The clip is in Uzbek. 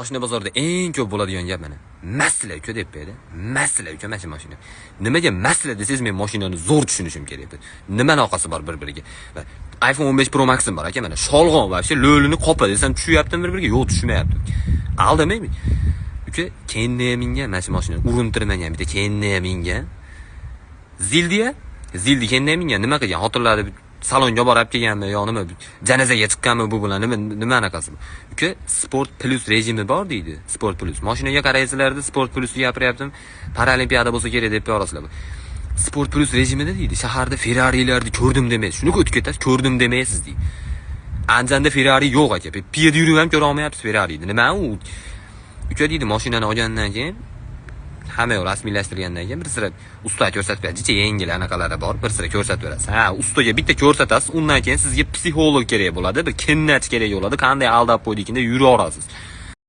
Mashina bozorida eng ko'p bo'ladigan gap mana. "Masla, uka", deb berdi. "Masla, uka, mana shu mashina". Nimaga "masla" desangiz, men mashinani zo'r tushunishim kerak. Nima aloqasi bor bir-biriga? iPhone 15 Pro Max'im bor, aka, mana. Sholg'on вообще, lo'lini qopa desam, tushyaptimi bir-biriga? Yo'q, tushmayapti. Aldamaymi? Uka, Kenniya mingan, mana shu mashinani urintirmagan bitta Kenniya mingan. Zildiya, Zildi Kenniya mingan, nima qilgan? Xotinlarni salonga borib kelganmi yo nima, janazaga chiqqanmi bu bilan, nima anaqasi bu? Uka, "Sport plus rejimi bor", deydi. Sport plus. Mashinaga qaraysizlarda, sport plusni gapiryaptim. Paralimpiada bo'lsa kerak deb yorasizlar. "Sport plus rejimida", deydi, "shaharda Ferrarilarni ko'rdim" demaysiz. Shuni o'tib ketasiz, "ko'rdim" demaysiz, deydi. Andijonda Ferrari yo'q, aka. Piyoda yurib ham ko'ra olmayapsiz Ferrari'ni. Nima u? "Uka", deydi, "mashinani olgandan keyin, hamma yoq rasmiylashtirgandan keyin bir sira usta ko'rsatib beradi. Jicha yengil anaqalari bor, bir sira ko'rsatib berasiz. Ha, ustaga bitta ko'rsatasiz, undan keyin sizga psixolog kerak bo'ladi, bir kinnach kerak bo'ladi. Qanday aldab qo'ydi ekan deb yuraverasiz."